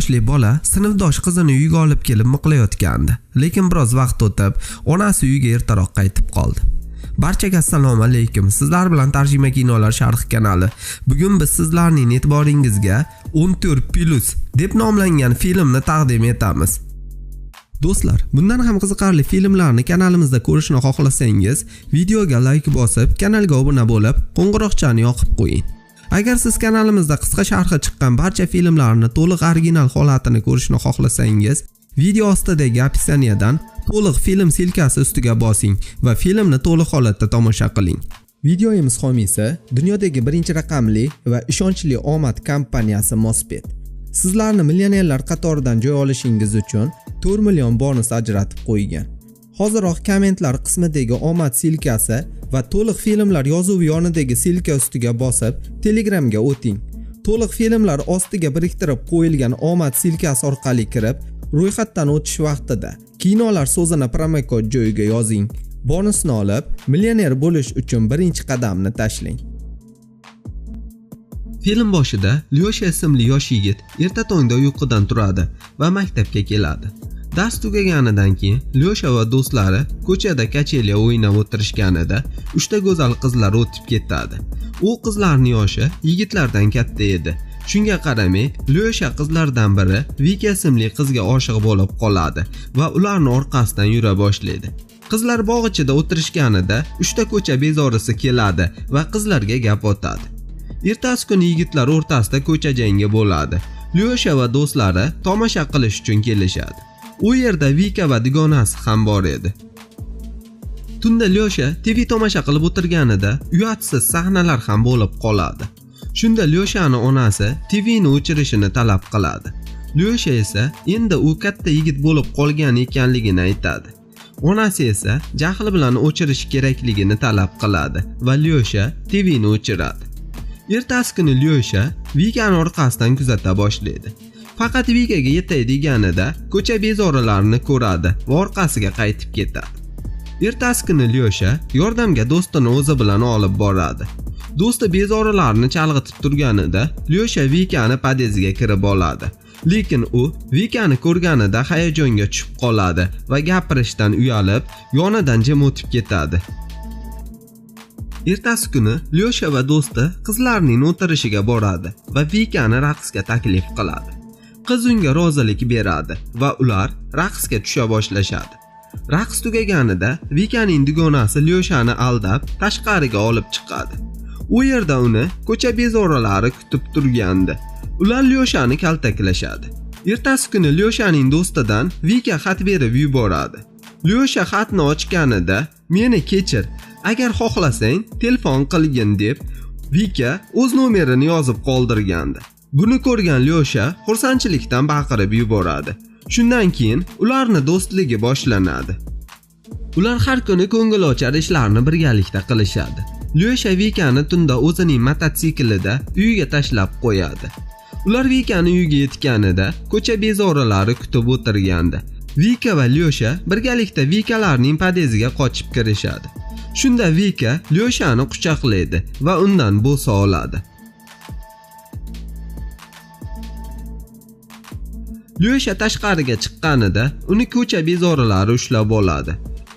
yoshli bola sinfdosh qizini uyga olib kelib miqlayotgandi. Lekin biroz vaqt o'tib, onasi uyga ertaroq qaytib qoldi. Barchaga assalomu alaykum. Sizlar bilan Tarjima kinolar sharh kanali. Bugun biz sizlarning e'tiboringizga 14+ deb nomlangan filmni taqdim etamiz. Do'stlar, bundan ham qiziqarli filmlarni kanalimizda ko'rishni xohlasangiz, videoga like bosib, kanalga obuna bo'lib, qo'ng'iroqchani yoqib qo'ying. Agar siz kanalimizda qisqa sharhi chiqqan barcha filmlarni to'liq original holatini ko'rishni xohlasangiz, video ostidagi описаниеdan to'liq film silkasi ustiga bosing va filmni to'liq holatda tomosha qiling. Videomiz homiysi dunyodagi birinchi raqamli va ishonchli omad kompaniyasi Mostbet. Sizlarni millionerlar qatoridan joy olishingiz uchun 4 million bonus ajratib qo'ygan. Hoziroq kommentlar qismidagi omad silkasi va to'liq filmlar yozuvi yonidagi silka ustiga bosib, Telegramga o'ting. To'liq filmlar ostiga biriktirib qo'yilgan omad silkasi orqali kirib, ro'yxatdan o'tish vaqtida kinolar so'zini promokod joyiga yozing. Bonusni olib, millioner bo'lish uchun birinchi qadamni tashlang. Film boshida Lyosha ismli yosh yigit erta tongda uyqudan turadi va maktabga keladi. Dars tugaganidan keyin Lyosha va do'stlari ko'chada kachelya o'ynab o'tirishganida uchta go'zal qizlar o'tib ketadi. U qizlarning yoshi yigitlardan katta edi. Shunga qaramay, Lyosha qizlardan biri Vika ismli qizga oshiq bo'lib qoladi va ularning orqasidan yura boshlaydi. Qizlar bog' ichida o'tirishganida uchta ko'cha bezorisi keladi va qizlarga gap otadi. Ertasi kuni yigitlar o'rtasida ko'cha jangi bo'ladi. Lyosha va do'stlari tomosha qilish uchun kelishadi. U yerda Vika va dugonasi ham bor edi. Tunda Lyosha TV tomosha qilib o'tirganida uyatsiz sahnalar ham bo'lib qoladi. Shunda Lyoshaning onasi TVni o'chirishini talab qiladi. Lyosha esa endi u katta yigit bo'lib qolgan ekanligini aytadi. Onasi esa jahl bilan o'chirish kerakligini talab qiladi va Lyosha TVni o'chiradi. Ertasi kuni Lyosha Vikani orqasidan kuzata boshlaydi. Faqat Vikaga yetay deganida ko'cha bezorilarini ko'radi va orqasiga qaytib ketadi. Ertasi kuni Lyosha yordamga do'stini o'zi bilan olib boradi. Do'sti bezorilarni chalg'itib turganida Lyosha Vikani podyezdga kirib oladi. Lekin u Vikani ko'rganida hayajonga tushib qoladi va gapirishdan uyalib, yonidan jim o'tib ketadi. Ertasi kuni Lyosha va do'sti qizlarning o'tirishiga boradi va Vikani raqsga taklif qiladi. Qiz unga rozilik beradi va ular raqsga tusha boshlashadi. Raqs tugaganida Vikaning dugonasi Lyoshani aldab tashqariga olib chiqadi. U yerda uni ko'cha bezorilari kutib turgandi. Ular Lyoshani kaltaklashadi. Ertasi kuni Lyoshaning do'stidan Vika xat berib yuboradi. Lyosha xatni ochganida "Meni kechir, agar xohlasang telefon qilgin" deb Vika o'z nomerini yozib qoldirgandi. Buni ko'rgan Lyosha xursandchilikdan baqirib yuboradi. Shundan keyin ularning do'stligi boshlanadi. Ular har kuni ko'ngilochar ishlarni birgalikda qilishadi. Lyosha Vikani tunda o'zining mototsiklida uyiga tashlab qo'yadi. Ular Vikani uyiga yetganida ko'cha bezorilari kutib o'tirgandi. Vika va Lyosha birgalikda Vikalarning podyeziga qochib kirishadi. Shunda Vika Lyoshani quchoqlaydi va undan bo'sa oladi. Lyosha tashqariga chiqqanida uni ko'cha bezorilari ushlab oladi.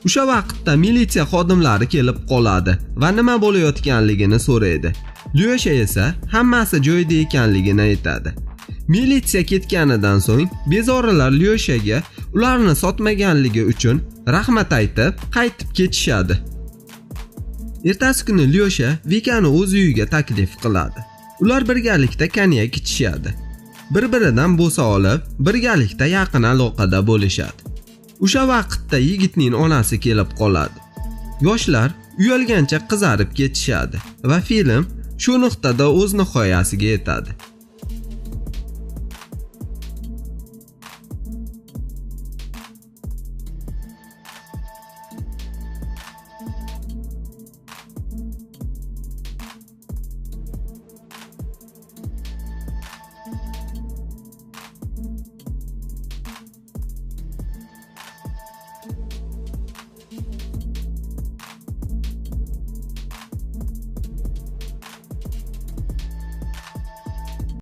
O'sha vaqtda militsiya xodimlari kelib qoladi va nima bo'layotganligini so'raydi. Lyosha esa hammasi joyida ekanligini aytadi. Militsiya ketganidan so'ng bezorilar Lyoshaga ularni sotmaganligi uchun rahmat aytib qaytib ketishadi. Ertasi kuni Lyosha Vikani o'z uyiga taklif qiladi. Ular birgalikda konyak ichishadi. Bir-biridan bo'sa olib, birgalikda yaqin aloqada bo'lishadi. O'sha vaqtda yigitning onasi kelib qoladi. Yoshlar uyalgancha qizarib ketishadi va film shu nuqtada o'z nihoyasiga yetadi.